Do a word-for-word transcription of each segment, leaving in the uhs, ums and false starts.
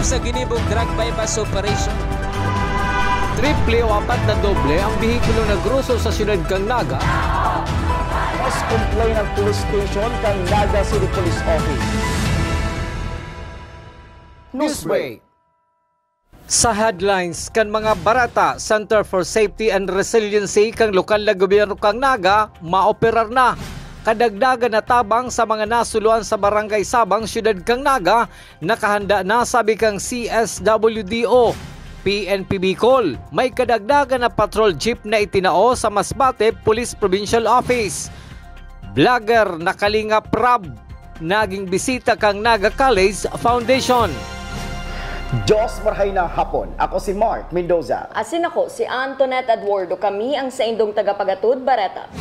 Sa ginibong drug buy-bust operation, triple o apat na doble ang behikulong nagroso sa siyudad kan Naga. Mas complain ang police station kan Naga City Police Office. Newsbreak. Sa headlines kan mga bareta, Center for Safety and Resiliency kan lokal na gobyerno kan Naga maoperar na. Kadagdagan na tabang sa mga nasuluan sa Barangay Sabang, siyudad kan Naga, nakahanda na, sabi kan C S W D O. P N P Bicol, may kadagdagan na patrol jeep na itinao sa Masbate Police Provincial Office. Vlogger na Kalingap Rab, naging bisita kan Naga College Foundation. Diyos marhay na hapon. Ako si Mark Mendoza. Asin ako si Antoinette Eduardo. Kami ang saindong tagapagatod, Bareta.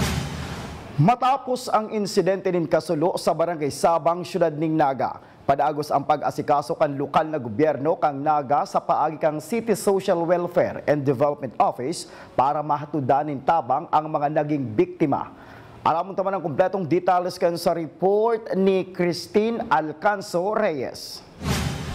Matapos ang insidente nin kasulo sa Barangay Sabang, siyudad nin Naga, padagos ang pag-asikaso kan lokal na gobyerno kan Naga sa paagi kan City Social Welfare and Development Office para mahatudan nin tabang ang mga naging biktima. Aramon ta man ang kompletong detalles kan sa report ni Christine Alcanzo Reyes.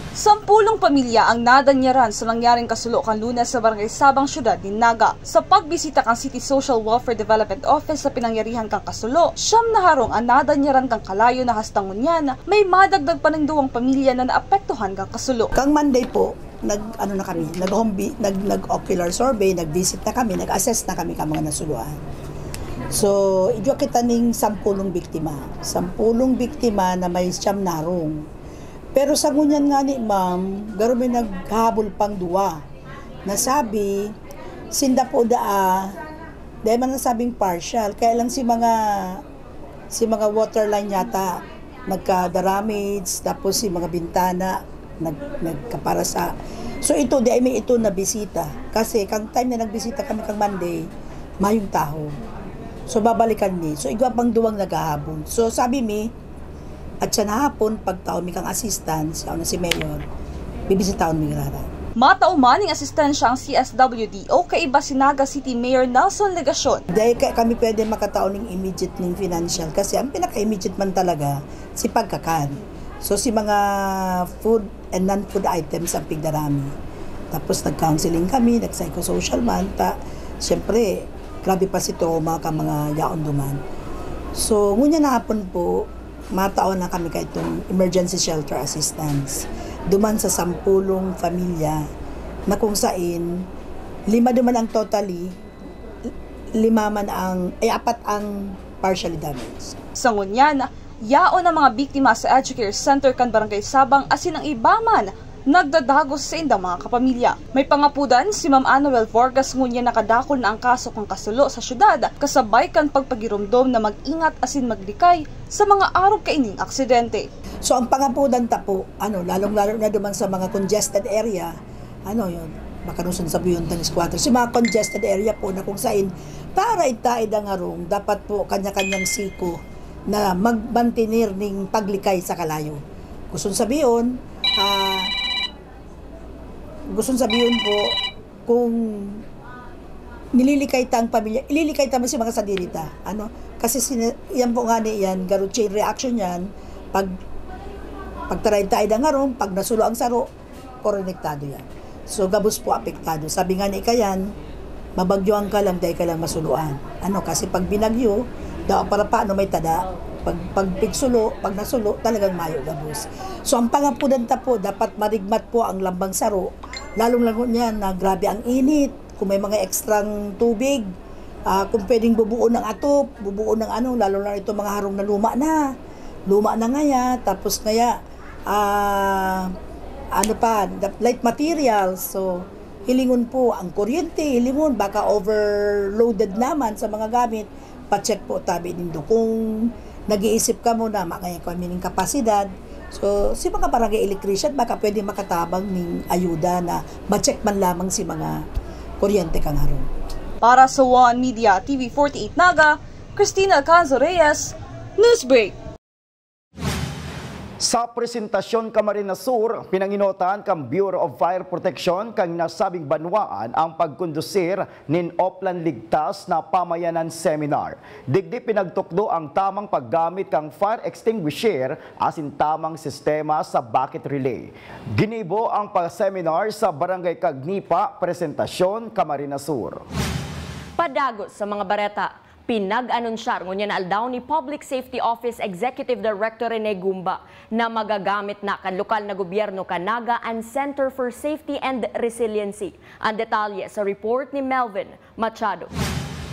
Sampulong pamilya ang nadanyaran sa nangyaring kasulo kan Lunes sa Barangay Sabang, siyudad nin Naga. Sa pagbisita kan City Social Welfare Development Office sa pinangyarihan kan kasulo, siyam na harong ang nadanyaran kan kalayo na hasta ngunyan may madagdag pa ning duwang pamilya na naapektuhan kan kasulo. Kang Monday po, nag, ano na kami, nag-home vi-, nag, nag-ocular survey, nag-visit na kami, nag-assess na kami kan mga nasuluan. So, igwa kita ning sampulong biktima. Sampulong biktima na may siyam na harong. Pero sa ngunyan ngani, ma'am, garo may naghahabol pang duwa. Nasabi, sinda po daa, dahil man nasabing partial, kaya lang si mga, si mga water line yata, nagka-damage, tapos si mga bintana, nag-, nagkaparasa. So ito, di ay may ito na bisita. Kasi kang time na nagbisita kami kang Monday, mayong taho. So babalikan ni. So igwa pang duwang naghahabol. So sabi mi, at siya na hapon, pagtao mi kang assistance, yaon na si Mayor, bibisitahon mi rara. Matao man ning asistensya ang C S W D O kaiba si Naga City Mayor Nelson Legacion. Dahil ka-, kami pwede makatao ning immediate ning financial kasi ang pinaka-immediate man talaga si pagkakan. So si mga food and non-food items ang pigdarami. Tapos nag-counseling kami, nag-psychosocial man, ta, siyempre, grabe pa si trauma ka mga yaon duman. So, ngunyan na hapon po, matao na kami kaitong emergency shelter assistance. Duman sa sampulong pamilya na kung sain, lima duman ang totally, lima man ang, ay, apat ang partially damaged. Sa ngunyan, yaon ang mga biktima sa Educare Center kan Barangay Sabang asin ang iba man nagdadagos sa indang mga kapamilya. May pangapudan si Ma'am Annabel Vargas ngunyan na kadakul na ang kaso kan kasulo sa syudad, kasabay kan pagpagiromdom na mag-ingat asin maglikay sa mga arog kaining aksidente. So, ang pangapudan ta po, ano, lalong-lalo na duman sa mga congested area, ano yun, Macanuson, Sabuyuntang, Squatters, yung mga congested area po na kung sain, para itaid ang harong, dapat po kanya-kanyang siko na magmantener ning paglikay sa kalayo. Gusto sabihon, ah, gusto sabihon po, kung nililikay ta ang pamilya, ililikay ta man si mga sadiri ta. Ano? Kasi sina-, yan po nga ni yan, garo chain reaction yan. Pag, pagtaraid-taid ang harong, pag nasulo ang saro, konektado yan. So, gabos po apektado. Sabi nga ni Kayan, mabagyohan ka lang, dai ka lang masuluan. Ano, kasi pag binagyo, daw para paano may tada. Pag, pag pigsulo, pag nasulo, talagang mayo gabos. So, ang pangapudan ta po, dapat marigmat po ang lambang saro. Lalong-lalo niyan na grabe ang init. Kung may mga extrang tubig, ah, kung pwedeng bubuon ng atop, bubuon ng ano, lalo na itong mga harong na luma na. Luma na ngaya, tapos ngaya, ah, ano pa, the light materials. So, hilingon po ang kuryente, hilingon, baka overloaded naman sa mga gamit. Pa-check po tabi nindo kung nag-iisip kamo na mga kami ning kapasidad. So, si mga barangay electrician, baka pwede makatabang ning ayuda na ma-check man lamang si mga kuryente kan harong. Para sa One Media T V forty-eight Naga, Christina Alcanzo Reyes, Newsbreak. Sa presentasyon, Camarines Sur, pinanginotan kan Bureau of Fire Protection kan nasabing banwaan ang pagkondusir nin Oplan Ligtas na pamayanan seminar. Digdi pinagtukdo ang tamang paggamit kan fire extinguisher asin tamang sistema sa bucket relay. Ginibo ang pa-seminar sa Barangay Cagnipa, Presentacion, Camarines Sur. Padagos sa mga bareta. Pinag-anunsyar ngunyan na aldaw ni Public Safety Office Executive Director Rene Gumba na magagamit na kan lokal na gobyerno kan Naga an Center for Safety and Resiliency. Ang detalye sa report ni Melvin Machado.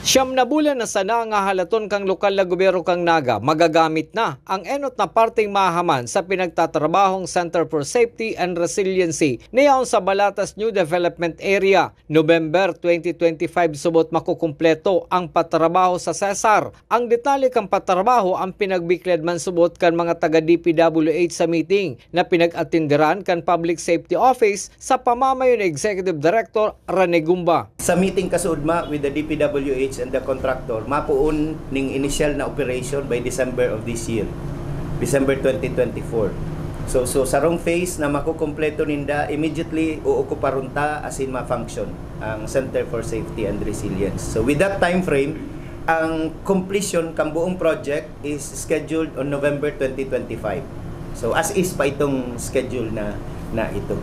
Siyam na bulan na sana nga halaton kan lokal na gobyerno kan Naga, magagamit na ang enot na parteng mahaman sa pinagtatrabahong Center for Safety and Resiliency na yaon sa Balatas New Development Area. November twenty twenty-five subot makukumpleto ang patrabaho sa CESAR. Ang detalye kan patrabaho ang pinagbiklad man subot kan mga taga D P W H sa meeting na pinag-atenderan kan Public Safety Office sa pamamayo ni Executive Director Rene Gumba. Sa meeting kasuodma with the D P W H and the contractor, mapoon ning initial na operation by December of this year, December twenty twenty-four. So, so sarong phase na makukumpleto ninda, immediately uukuparon ta asin ma-function ang Center for Safety and Resilience. So, with that time frame, ang completion kan buong project is scheduled on November twenty twenty-five. So, as is pa itong schedule na, na ito.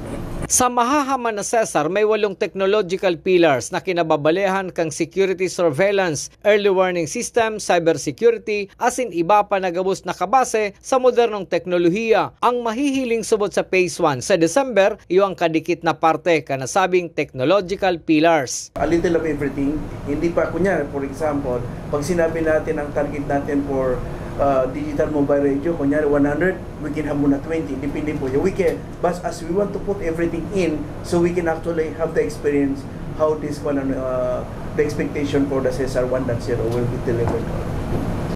Sa mahahaman na CESAR, may walong technological pillars na kinababalehan kan security surveillance, early warning system, cybersecurity, asin iba pa na gabos na kabase sa modernong teknolohiya. Ang mahihiling subot sa Phase one sa December, iyo ang kadikit na parte kan nasabing technological pillars. A little of everything. Hindi pa, kunyari, for example, pag sinabi natin ang target natin for, uh, digital mobile radio, kunyari one hundred, we can have muna twenty, depende po. We can, but as we want to put everything in, so we can actually have the experience how this one, uh, the expectation for the CESAR one point zero will be delivered.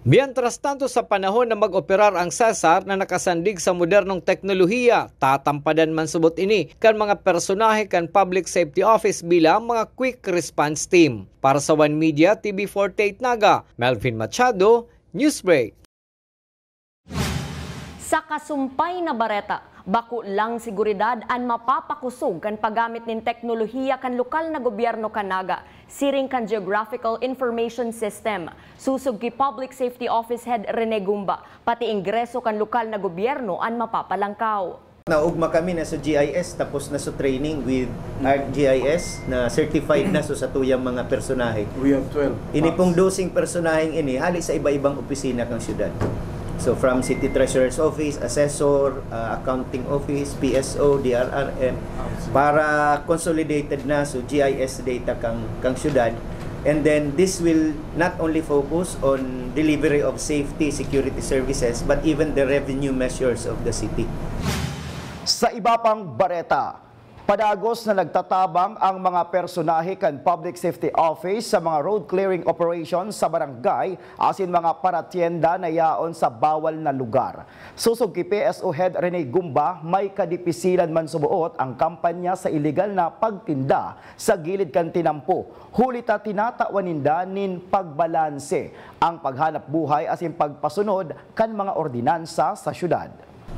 Mientras tanto, sa panahon na mag-operar ang CESAR na nakasandig sa modernong teknolohiya, tatampadan man subot ini kan mga personahe kan Public Safety Office bilang mga quick response team. Para sa One Media, T V forty-eight Naga, Melvin Machado, Newsbreak. Sa kasumpay na bareta, bako lang seguridad an mapapakosog kan paggamit nin teknolohiya kan lokal na gobyerno kan Naga, siring kan Geographical Information System. Sosog ki Public Safety Office Head Rene Gumba, pati ingreso kan lokal na gobyerno an mapapalangkaw. Naugma kami na sa G I S, tapos na sa training with ArcGIS, na certified na so sa tuyang mga personahe. We have twelve. Ini pong doseng personaheng ini, hali sa iba-ibang opisina kang syudad. So, from City Treasurer's Office, Assessor, ah, Accounting Office, P S O, D R R M, para consolidated na so G I S data kang, kang syudad. And then, this will not only focus on delivery of safety, security services, but even the revenue measures of the city. Sa iba pang bareta, padagos na nagtatabang ang mga personahe kan Public Safety Office sa mga road clearing operations sa barangay asin mga paratyenda na yaon sa bawal na lugar. Sosog ki P S O Head Rene Gumba, may kadipisilan man suboot ang kampanya sa iligal na pagtinda sa gilid kan tinampo, huli ta tinatawan ninda nin pagbalanse ang paghanap buhay asin pagpasunod kan mga ordinansa sa syudad.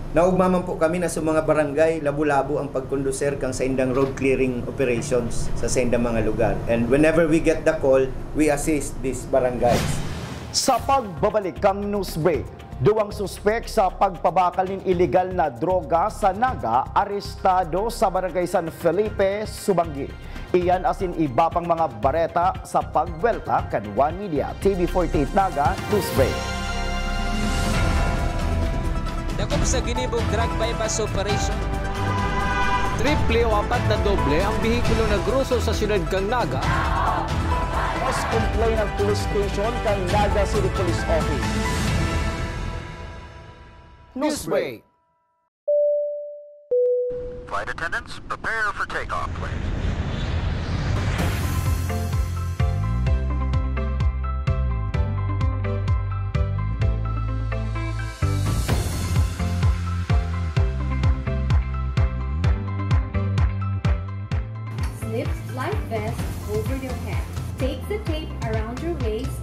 Naugma man po kami na sa mga barangay, labo-labo ang pagkondusir kan saindang road clearing operations sa saindang mga lugar. And whenever we get the call, we assist these barangays. Sa pagbabalik kan news break, duwang suspek sa pagpabakal nin iligal na droga sa Naga arestado sa Barangay San Felipe, Subangi. Iyan asin iba pang mga bareta sa pagbuwelta kan One Media T V forty-eight Naga News Break. Dakop sa ginibong drug buy-bust operation. Triple o apat na doble ang behikulo na groso sa siyudad kan Naga. Mas complainant police station kan Naga City Police Office. News break. Flight attendants, prepare for takeoff, please. Slip life vest over your head. Take the tape around your waist.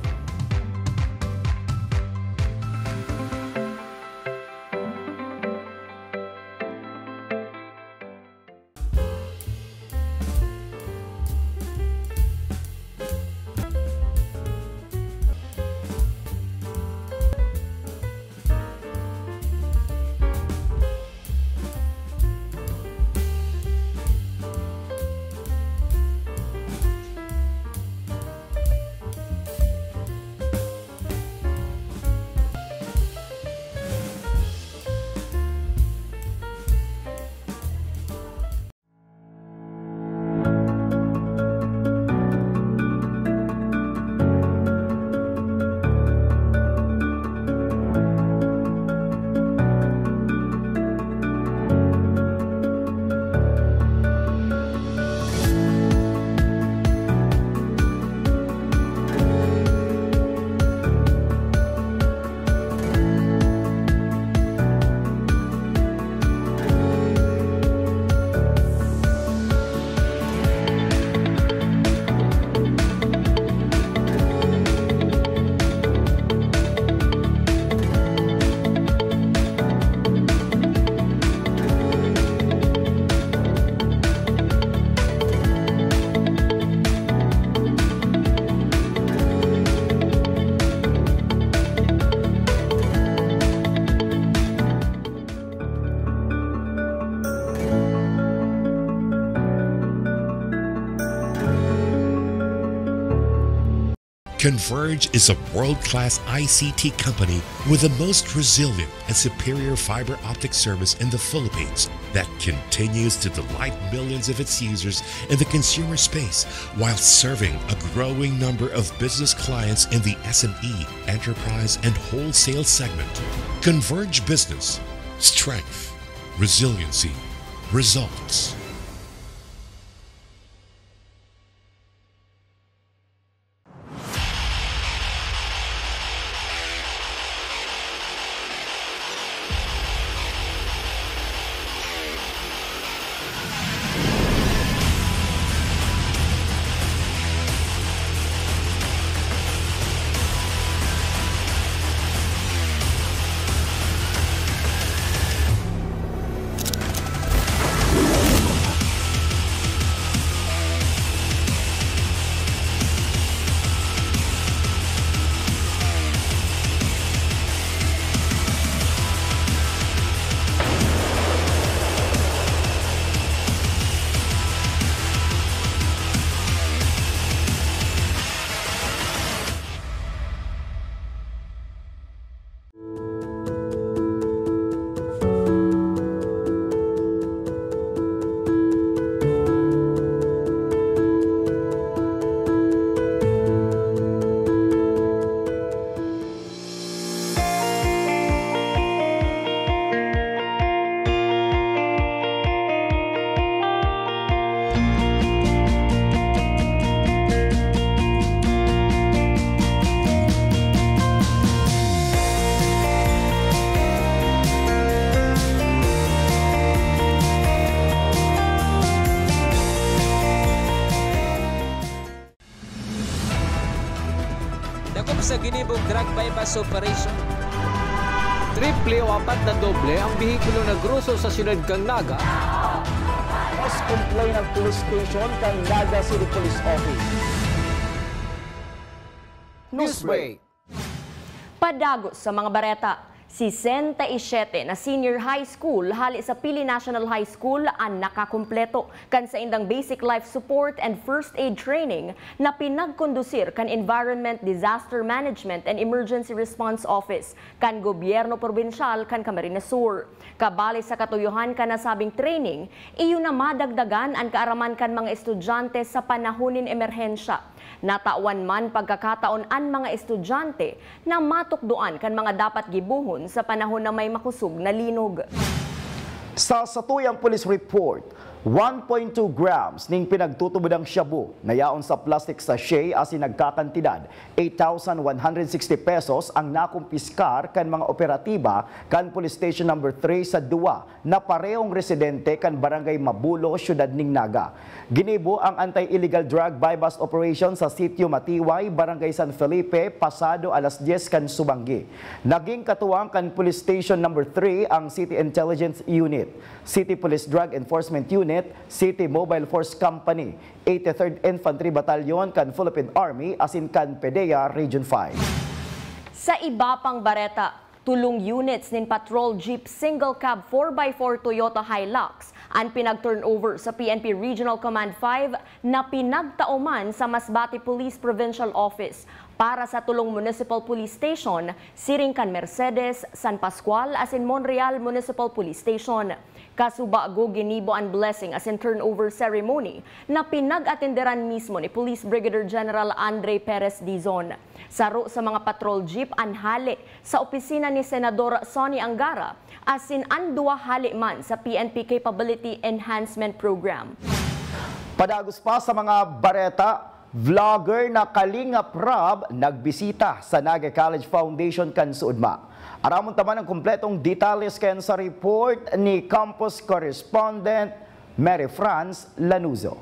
Converge is a world-class I C T company with the most resilient and superior fiber optic service in the Philippines that continues to delight millions of its users in the consumer space while serving a growing number of business clients in the S M E, enterprise, and wholesale segment. Converge Business. Strength, resiliency, results. Dakop sa ginibong drug buy-bust operation. Triple o apat na doble ang behikulo na groso sa siyudad kan Naga. Mas complain ang police station kan Naga City Police Office. Newsbreak. Padagos sa mga bareta. Sesenta y siyete na senior high school hale sa Pili National High School an nakakumpleto kan saindang basic life support and first aid training na pinagkondusir kan Environment, Disaster Management and Emergency Response Office kan Gobyerno Probinsyal kan Camarines Sur. Kabali sa katuyohan kan nasabing training, iyo na madagdagan an kaaraman kan mga estudyante sa panahon nin emerhensya. Natawan man pagkakataon an mga estudyante na matukdoan kan mga dapat gibohon sa panahon na may makosog na linog. Sa satuyang police report, one point two grams ning pinagtutubodang shabu na yaon sa plastic sachet asin nagkakantidad eight thousand one hundred sixty pesos ang nakumpiskar kan mga operatiba kan Police Station Number three sa duwa na parehong residente kan Barangay Mabulo, Siyudad nin Naga. Ginibo ang anti-illegal drug buy-bust operation sa Sitio Matiway, Barangay San Felipe, pasado alas dyes kan subanggi. Naging katuwang kan Police Station Number three ang City Intelligence Unit, City Police Drug Enforcement Unit, City Mobile Force Company, eighty-third Infantry Battalion kan Philippine Army asin kan PDEA Region five. Sa iba pang bareta, tulong units nin patrol jeep single cab four by four Toyota Hilux an pinag-turnover sa P N P Regional Command five na pinagtao man sa Masbate Police Provincial Office para sa tulong Municipal Police Station, siring kan Mercedes, San Pascual asin Monreal Municipal Police Station. Kasubago, ginibo an blessing asin turnover ceremony na pinag-atenderan mismo ni Police Brigadier General Andre Perez Dizon. Saro sa mga patrol jeep an hale sa opisina ni Senador Sonny Angara asin an duwa hale man sa P N P Capability Enhancement Program. Padagos pa sa mga bareta, vlogger na Kalingap Rob nagbisita sa Naga College Foundation kan Suudma. Aramon ta man ang kompletong detalye kan sa report ni campus correspondent Mary France Lanuzo.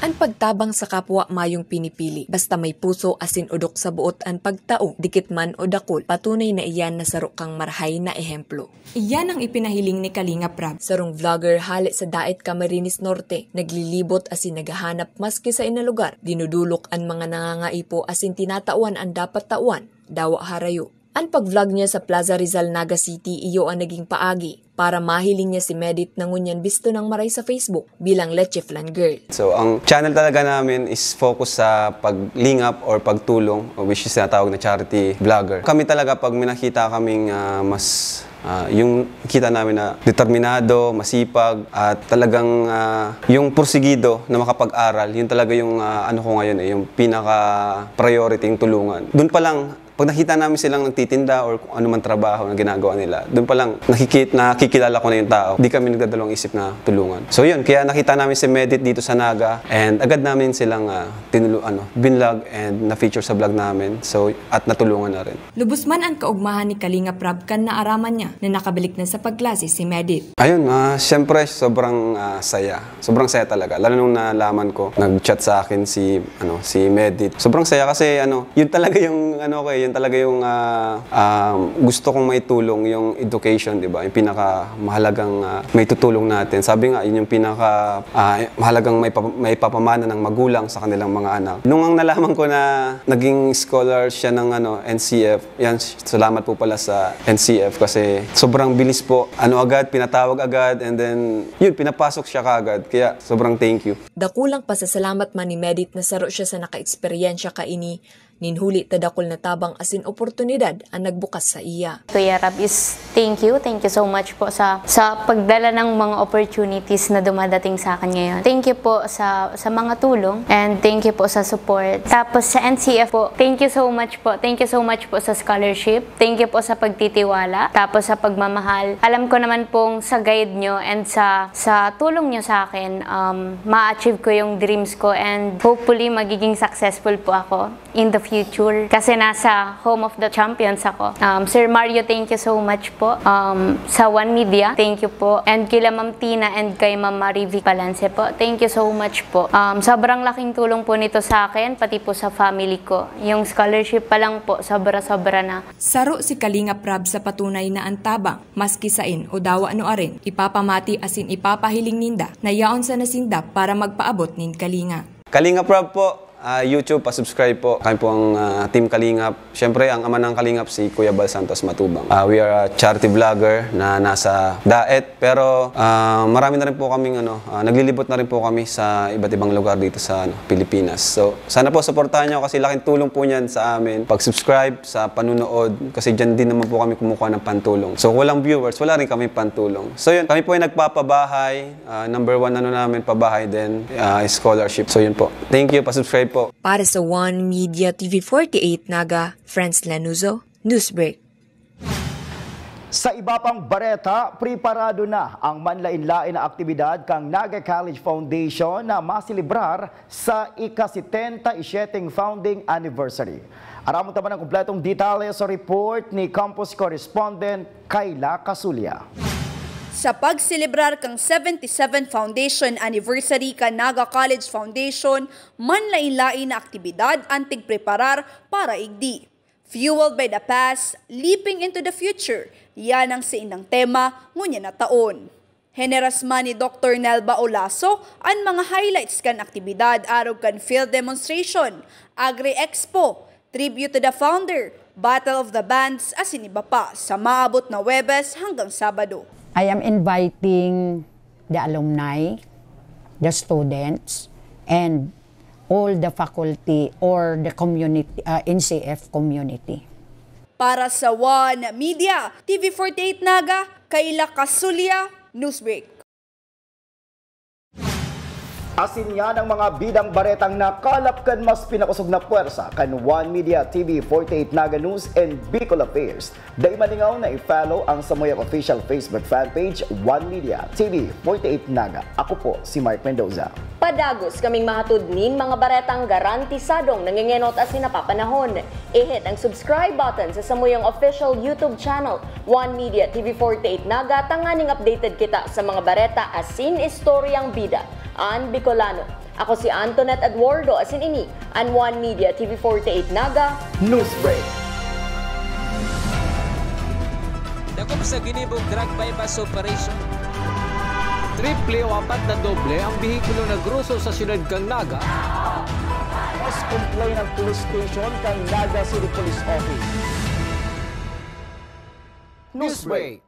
An pagtabang sa kapwa mayong pinipili. Basta may puso asin udok sa boot an pagtao, dikit man o dakul, patunay na iyan na saro kang marahay na ehemplo. Iyan ang ipinahiling ni Kalingap Rob. Sarong vlogger hale sa Daet, Camarines Norte, naglilibot asin naghahanap maski sa ina lugar, dinudulok an mga nangangaipo asin tinatawan an dapat tawan, dawa harayo. An pag-vlog niya sa Plaza Rizal, Naga City, iyo an naging paagi para mahiling niya si Medit na ngunyan bisto nang maray sa Facebook bilang Leche Flan Girl. So, ang channel talaga namin is focus sa paglingap or pagtulong, which is tinatawag na charity vlogger. Kami talaga, pag may nakita kaming ah, mas ah, yung kita namin na determinado, masipag, at talagang ah, yung porsigido na makapag-aral, yun talaga yung ah, ano ko ngayon eh, yung pinaka-priority, yung tulungan. Doon pa lang, pag nakita namin silang nagtitinda or kung ano man trabaho na ginagawa nila, doon pa lang nakikit, nakikilala ko na yung tao. Di kami nagdadalawang isip na tulungan. So yun, kaya nakita namin si Medit dito sa Naga and agad namin silang ah, tinulu, ano, binlog and na-feature sa vlog namin. So, at natulungan na rin. Lubos man an kaogmahan ni Kalingap Rob kan naaraman niya na nakabalik na sa pagklase si Medit. Ayun, ah, siyempre sobrang ah, saya. Sobrang saya talaga. Lalo nung nalaman ko, nag-chat sa akin si ano, si Medit. Sobrang saya kasi ano, yun talaga yung ano ko eh, yun talaga yung ah, um, gusto kong maitulong, yung education, 'di ba? Yung pinaka mahalagang ah, maitutulong natin. Sabi nga, yun yung pinaka ah, mahalagang may, may papamana ng magulang sa kanilang mga anak. Nung ang nalaman ko na naging scholar siya ng ano, N C F, yan, salamat po pala sa N C F kasi sobrang bilis po. Ano agad, pinatawag agad, and then, yun, pinapasok siya kaagad. Kaya, sobrang thank you. Dakulang pasasalamat man ni Medit na saro siya sa nakaeksperyensya kaini, nin huli ta dakul na tabang asin oportunidad an nagbukas saiya. Kuya Rab is thank you. Thank you so much po sa sa pagdala ng mga opportunities na dumadating sa akin ngayon. Thank you po sa sa mga tulong and thank you po sa support. Tapos sa N C F po, thank you so much po. Thank you so much po sa scholarship. Thank you po sa pagtitiwala. Tapos sa pagmamahal. Alam ko naman pong sa guide nyo and sa sa tulong nyo sa akin, um, ma-achieve ko yung dreams ko and hopefully magiging successful po ako in the future kasi nasa home of the champions ako. Um, Sir Mario, thank you so much po. Um, sa One Media, thank you po. And kila Ma'am Tina and kay Ma'am Marivic Palance po, thank you so much po. Um, sobrang laking tulong po nito sa akin, pati po sa family ko. Yung scholarship pa lang po, sobra-sobra na. Saro si Kalingap Rab sa patunay na an tabang, maski sain o dawa no arin, ipapamati asin ipapahiling ninda na yaon sana sinda para magpaabot nin kalinga. Kalingap Rab po, ah, YouTube, pa-subscribe po. Kami po ang ah, Team Kalingap. Siyempre, ang ama ng Kalingap, si Kuya Bal Santos Matubang. Ah, we are a charity vlogger na nasa Daet. Pero ah, marami na rin po kaming, ano, ah, naglilibot na rin po kami sa iba't ibang lugar dito sa ano, Pilipinas. So, sana po supportahan nyo kasi laking tulong po niyan sa amin. Pag-subscribe, sa panunood kasi dyan din naman po kami kumukuha ng pantulong. So, walang viewers, wala rin kami pantulong. So, yun, kami po ay nagpapabahay. Ah, number one ano namin, pabahay din, ah, scholarship. So, yun po. Thank you, pa-subscribe po. Para sa One Media T V forty-eight Naga, Franz Lanuzo, Newsbreak. Sa iba pang bareta, preparado na ang manlain-lain na aktibidad kan Naga College Foundation na maselebrar sa ika-setenta y siyete founding anniversary. Aramon ta man ang kompletong detalye sa report ni campus correspondent Kayla Casulia. Sa pagselebrar kan seventy-seven foundation anniversary kan Naga College Foundation, manlain-lain na aktibidad an tigpreparar para igdi. Fueled by the past, leaping into the future, yan ang saindang tema ngunyan na taon. Hineras man ni Doktor Nelba Olaso an mga highlights kan aktibidad arog kan field demonstration, agri-expo, tribute to the founder, battle of the bands asin iba pa sa maabot na Huwebes hanggang Sabado. I am inviting the alumni, the students, and all the faculty or the community, uh, N C F community. Para sa One Media, T V forty-eight Naga, Kayla Casulia, Newsbreak. Asin yan ang mga bidang baretang nakalap kan mas pinakosog na pwersa kan One Media T V forty-eight Naga News and Bicol Affairs. Dai malingaw na i-follow ang samuyang official Facebook fan page, One Media T V forty-eight Naga. Ako po si Mark Mendoza. Padagos kaming mahatod nin mga baretang garantisadong nangengenot asin napapanahon. I-hit ang subscribe button sa samuyang official YouTube channel, One Media T V forty-eight Naga, tanganing updated kita sa mga bareta asin istoryang bida. An Bicolano. Ako si Antoinette Eduardo, asin ini an One Media T V forty-eight Naga News Break. Dakop sa ginibong drug buy-bust operation. Triple o apat na doble ang behikulo na groso sa siyudad kan Naga. Mas complain ang police station kan Naga City Police Office. Newsbreak.